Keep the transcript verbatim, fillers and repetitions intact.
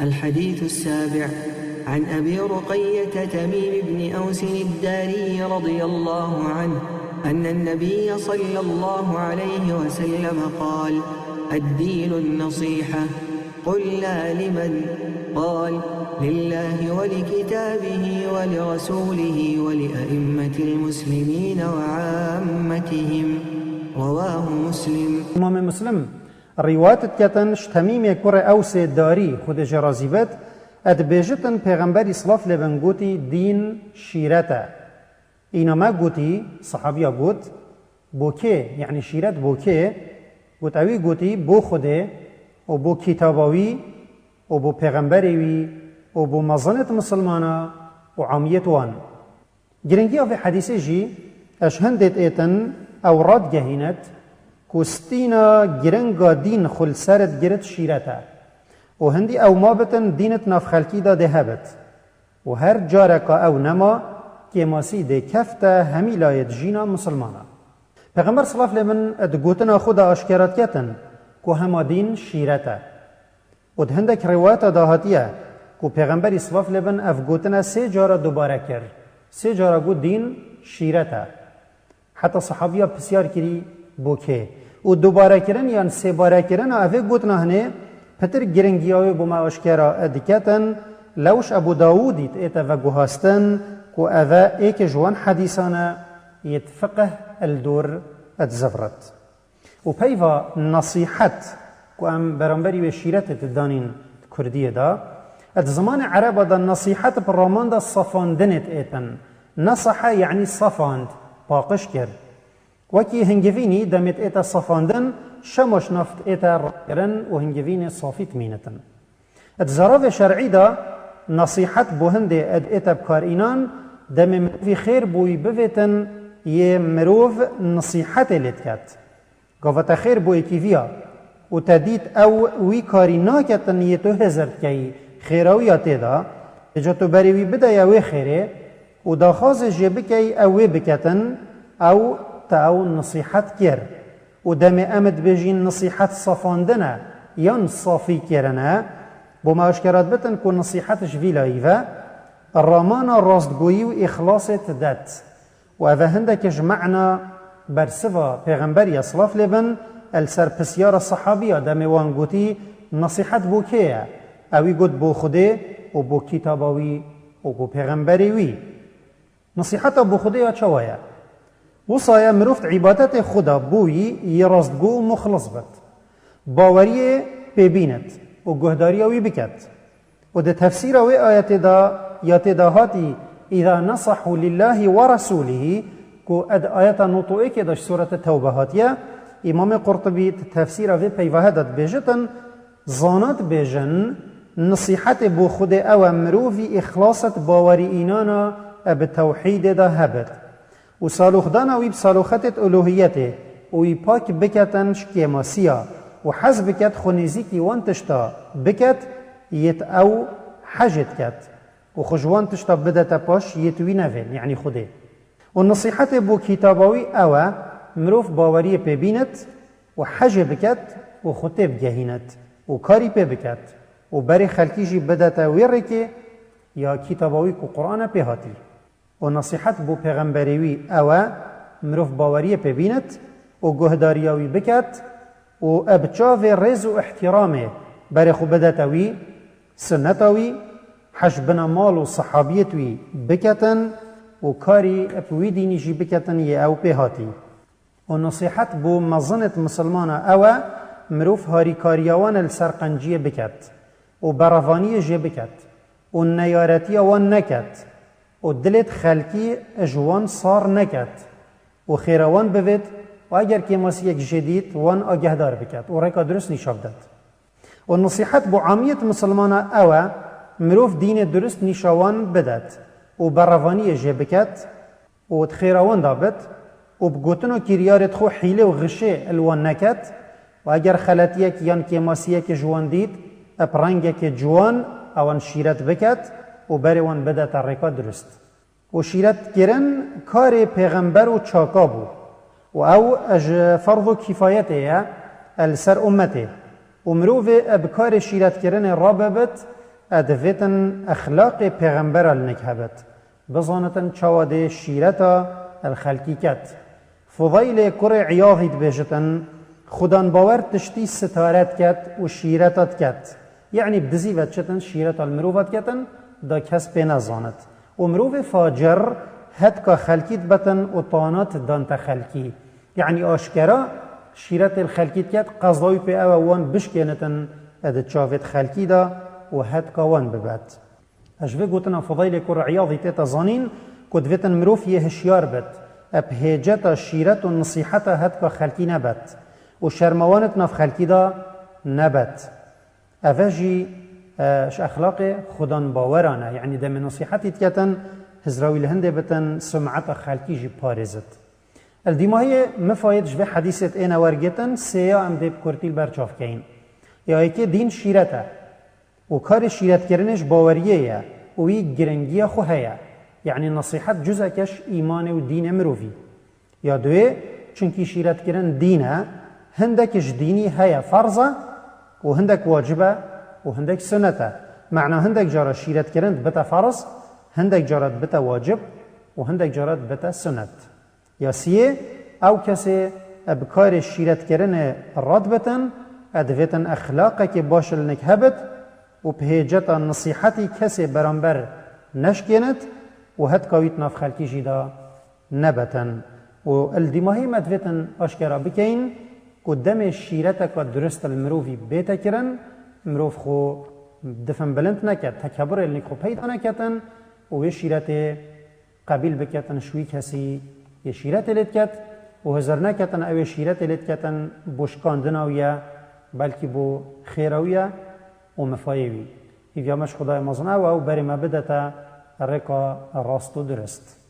الحديث السابع. عن أبي رقية تميم بن أوس الداري رضي الله عنه أن النبي صلى الله عليه وسلم قال: "الدين النصيحة". قلنا: "لمن؟" قال: "لله ولكتابه ولرسوله ولأئمة المسلمين وعامتهم". رواه مسلم. Îmamê Muslim rîwayet diketin ji Temîmê kurê Ewsê Darî, Xwedê jê razî bit, e dibêjitin Pêxemberî silav lê bin gotî, dîn şîret e. Îna me gotî, sehabiya got, bo kê, yanî şîret bo kê? Got, ewî gotî, bo Xwedê û bo kitaba wî û bo pêxemberê wî û bo mezinêt misilmana û amiyêt wan. Giringiya vê hedîsê jî, ez hindêt êtin ew radigehînit ku stîna giringa dîn xwe li ser digirit şîret e û hindî ew mabitin dînit nav xelkî de dê hebit û her careka ew nema, kêmasî dê kefte hemî layê dijîna misilmana. Pêxember silav lê bin di gotina xwe de aşkera diketin ku hema dîn şîret e. Û di hindek rîwayeta de hatiye ku Pêxemberî silav lê bin ev gotina sê cara dubare kir. Sê cara got dîn şîret e. Heta sehabiya pisyar kirî bo kê. Û dubarekirin yan sêbarekirina evê gotina hinê pitir giringiya wê bo me aşkera diketin, lewş Ebû Dawûdî diête veguhastin ku eve êke ji wan hedîsan e yêt fiqih el dor dizivirit. Û peyva nesîhet ku em beramberî wê şîretê didanîn di kurdiyê de, di zimanê ereba de nesîhet bi raman de safandinê diêtin. Nesahe yanî safand, paqij kir. Wekî hingivînî demê diête safandin, şemaş nav diête rakirin û hingivînê safî dimînitin. Di zaravê şer'î de nesîhet bo hindê diête bikarînan, demê mirovî xêr bo wî bivêtin, yê mirov nesîhetê lê diket. Gava te xêr bo êkî viya û te dît ew wî karî naketin yê tu hêzir dikeyî, xêra wî ya tê de, hêca tu berê wî bideye wê xêrê û daxwazê jê bikeyî ew wê biketin, ew te ew nisîhet kir. Û demê em dibêjîn nisîhet safandin e yan safî kirin e, bo me aşkera dibitin ku nisîhet ji vî layî ve ramana rastgoyî û îxlasê didet. Û ev e hindekî ji mena bersiva Pêxemberî ya silav lê bin, el ser pisyara sehabiya demê wan gotî, nesîhet bo kê ye? Ewî got bo Xwedê û bo kitaba wî û bo Pêxemberê wî. Nesîheta bo Xwedê ya çawa ye? Wisa ye mirov di îbadetê xwe de bo wî yê rastgo û muxlis bit. Baweriyê pê bînit û guhdariya wî biket. Û di tefsîra wê ayetê de ya tê de hatî, "Îza nesahu lillahî we resûlihî", ku ed ayeta nod û êkê de ji Sûrete Tewbe hatiye, Îmamê Qurtubî di tefsîra vê peyvahe de dibêjitin, zana dibêjin, nisîhetê bo Xwedê ew e mirovî îxlas et bawerî înana e bi tewhîdê de hebit. Û saloxdana wî bi saloxetêt uluhiyetê û wî pak biketin ji kêmasiya û hez biket xwe nêzîkî wan tişta biket yêt ew hejê diket û xwe ji wan tişta bidete paş yêt wî nevên, yanî Xwedê. Û nisîhetê bo kitaba wî ew e, mirov baweriyê pê bînit û hejê biket û xwe tê bigehînit û karî pê biket û berê xelkî jî bidete wê rêkê ya kitaba wî ku Quran e pê hatî. Û nesîhet bo pêxemberê wî ew e, mirov baweriyê pê bînit û guhdariya wî biket û e bi çavê rêz û îhtîramê berê xwe bidete wî, sunneta wî, hej bina mal û sehabiyêt wî biketin û karî bi wî dînî jî biketin yê ew pê hatî. Û nesîhet bo mezinêt misilmana ew e, mirov harîkariya wan li ser qenciyê biket û berevaniyê jê biket û neyaretiya wan neket û dilêt xelkî ji wan sar neket û xêra wan bivêt û eger kêmasiyek jê dît wan agehdar biket û rêka dirust nîşa bidet. Û nesîhet bo amiyet misilmana ew e, mirov dînê dirust nîşa wan bidet û berevaniyê jê biket û di xêra wan de bit û bi gotin û kiryarêt xwe hîlê û xişê li wan neket û eger xeletiyek yan kêmasiyekê ji wan dît, bi rengekê ciwan ewan şîret biket û berê wan bidete rêka dirust. Û şîretkirin karê pêxember û çaka bû û ew ji ferz û kîfayetê ye li ser ummetê û mirovê bi karê şîretkirinê rabibit E, divêtin exlaqê pêxembera li nik hebit. Bizanitin çawa dê şîreta el xelkî ket. Fudaylê kurê Îyadî dibêjitin, Xudanbawer tiştî sitare diket û şîreta diket. Yanî bi dizî ve diçitin şîreta li mirova diketin, da kes pê nezanit. Û mirovê facir hetka xelkî dibetin û tanat dante xelkî. Yanî aşkera şîretê li xelkî diket, qezayî pê ew e wan bişkênitin di çavêt xelkî de û hetka wan bibet. Ji vê gotina Fudaylê kurê Îyadî tête zanîn ku divêtin mirov yê hişyar bit, bi hêceta şîret û nisîheta hetka xelkî nebet û şermewanit nav xelkî de nebet. Eve jî, e, ji exlaqê xudanbaweran e. Yanî demê nisîhetî diketin, hizra wî li hindê bitin, sumeta xelkî jî parêzit. El dîmahiyê mifayet ji vê hedîsê êne wergêtin, sêya em dê bi kurtî li ber çav keyin. Ya yekê dîn şîret e. Û karê şîretkirinê ji baweriyê ye û wî giringiya xwe heye. Yanî nesîhet cuzeke ji îmanê û dînê mirovî. Ya duê, çunkî şîretkirin dîn e, hindek ji dînî heye ferz e û hindek wacib e û hindek sunet e. Mena hindek cara şîretkirin dibite ferz, hindek cara dibite wacib û hindek cara dibite sunet. Ya siyê, ew kesê e bi karê şîretkirinê radibitin, e divêtin exlaqekê baş li nik hebit û bi hêceta nisîhetî kesê beramber neşkênit û hetka wî di nav xelkî jî de nebetin. Û li dîmahî me divêtin aşkera bikeyin ku demê şîreteka durist li mirovî bête kirin, mirov xwe difin bilind neket, tekeburê li nik xwe peyda neketin û wê şîretê qebîl biketin ji wî kesî yê şîretê lê diket û hizir neketin ew ê şîretê lê diketin bo şikandina wî ye, belkî bo xêra wî ye û mifayê wî. Hîviya me ji Xwedayê mezin ew e û berê me bidete rêka rast û durist.